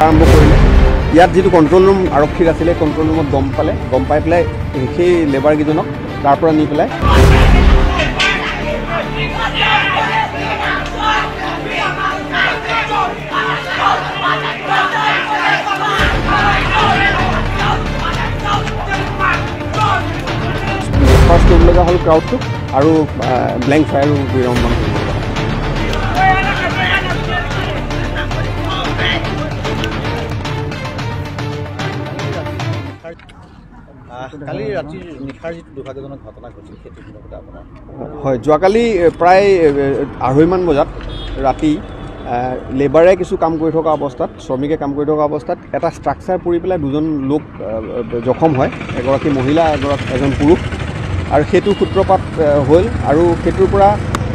আৰম্ভ কৰিলে। ইয়াত যিটো কণ্ট্ৰল ৰুম আৰক্ষীৰ আছিলে, কণ্ট্ৰল ৰুমত গম পালে, গম পাই পেলাই সেই লেবাৰকেইজনক তাৰ পৰা নি পেলাই ডিছপাৰ্চ কৰিব লগা হ'ল ক্ৰাউডটো আৰু ব্লেংক ফায়াৰো 2 ৰাউণ্ডমান কৰিব লগা হ'ল। কালি ৰাতি নিশাৰ যিটো দুৰ্ভাগ্যজনক ঘটনা ঘটিল সেইটো সন্দৰ্ভতে আপোনাৰ? হয়, যোৱাকালি প্ৰায় 2:30মান বজাত ৰাতি লেবাৰে কিছু কাম কৰি থকা অৱস্থাত, শ্ৰমিকে কাম কৰি থকা অৱস্থাত এটা ষ্ট্ৰাকচাৰ পৰি পেলাই 2জন লোক জখম হয়, এগৰাকী মহিলা, এজন পুৰুষ। আৰু সেইটো সূত্ৰপাত হ'ল আৰু সেইটোৰ পৰা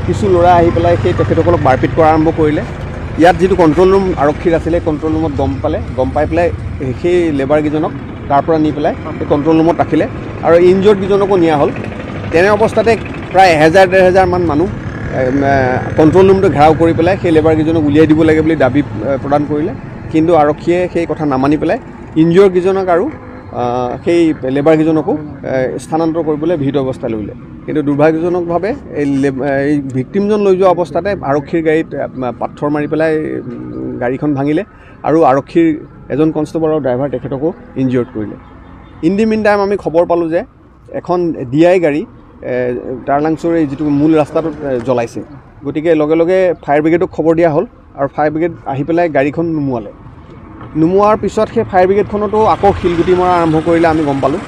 কিছু ল'ৰা আহি পেলাই সেই তেখেতসকলক মাৰপিট কৰা আৰম্ভ কৰিলে। ইয়াত যিটো কণ্ট্ৰল ৰুম আৰক্ষীৰ আছিলে, কণ্ট্ৰল ৰুমত গম পালে, গম পাই পেলাই সেই লেবাৰকেইজনক তাৰ পৰা নি পেলাই সেই কণ্ট্ৰল ৰুমত ৰাখিলে আৰু ইনজিয়ৰ্ডকেইজনকো নিয়া হ'ল। তেনে অৱস্থাতে প্ৰায় 1000 1500মান মানুহ কণ্ট্ৰল ৰুমটো ঘেৰাও কৰি পেলাই সেই লেবাৰকেইজনক উলিয়াই দিব লাগে বুলি দাবী প্ৰদান কৰিলে। কিন্তু আৰক্ষীয়ে সেই কথা নামানি পেলাই ইনজিয়ৰ্ডকেইজনক আৰু সেই লেবাৰকেইজনকো স্থানান্তৰ কৰিবলৈ বিহিত ব্যৱস্থা ল'লে। কিন্তু দুৰ্ভাগ্যজনকভাৱে এই ভিক্টিমজন লৈ যোৱা অৱস্থাতে আৰক্ষীৰ গাড়ীত পাথৰ মাৰি পেলাই গাড়ীখন ভাঙিলে আৰু আৰক্ষীৰ এজন কনষ্টেবল আৰু ড্ৰাইভাৰ তেখেতকো ইনজিয়ৰ্ড কৰিলে। ইন the mean time আমি খবৰ পালোঁ যে এখন ডি আই গাড়ী টাৰলাংছ'ৰ এই যিটো মূল ৰাস্তাটোত জ্বলাইছে। গতিকে লগে লগে ফায়াৰ ব্ৰিগেডক খবৰ দিয়া হ'ল আৰু ফায়াৰ ব্ৰিগেড আহি পেলাই গাড়ীখন নুমুৱালে। নুমুৱাৰ পিছত সেই ফায়াৰ ব্ৰিগেডখনতো আকৌ শিলগুটি মৰা আৰম্ভ কৰিলে, আমি গম পালোঁ।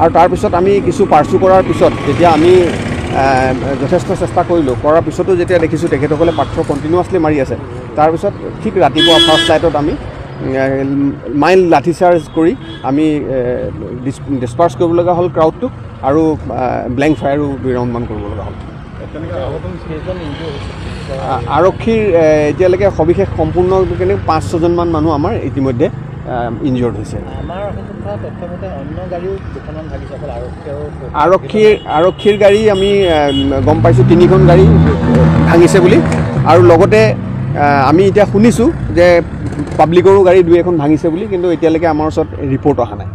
আৰু তাৰপিছত আমি কিছু পাৰ্চু কৰাৰ পিছত যেতিয়া আমি যথেষ্ট চেষ্টা কৰিলোঁ, কৰাৰ পিছতো যেতিয়া দেখিছোঁ তেখেতসকলে পাথৰ কণ্টিনিউৱাছলি মাৰি আছে, তাৰপিছত ঠিক ৰাতিপুৱা ফাৰ্ষ্ট লাইটত আমি মাইল্ড লাঠি চাৰ্জ কৰি আমি ডিছপাৰ্চ কৰিব লগা হ'ল ক্ৰাউডটোক আৰু ব্লেংক ফায়াৰো 2 ৰাউণ্ডমান কৰিব লগা হ'ল। আৰক্ষীৰ এতিয়ালৈকে সবিশেষ সম্পূৰ্ণ 5-6জনমান মানুহ আমাৰ ইতিমধ্যে ইনজিয়ৰ্ড হৈছে। আৰক্ষীৰ গাড়ী আমি গম পাইছোঁ 3খন গাড়ী ভাঙিছে বুলি, আৰু লগতে আমি এতিয়া শুনিছোঁ যে পাব্লিকৰো গাড়ী 2-1খন ভাঙিছে বুলি, কিন্তু এতিয়ালৈকে আমাৰ ওচৰত ৰিপৰ্ট অহা নাই।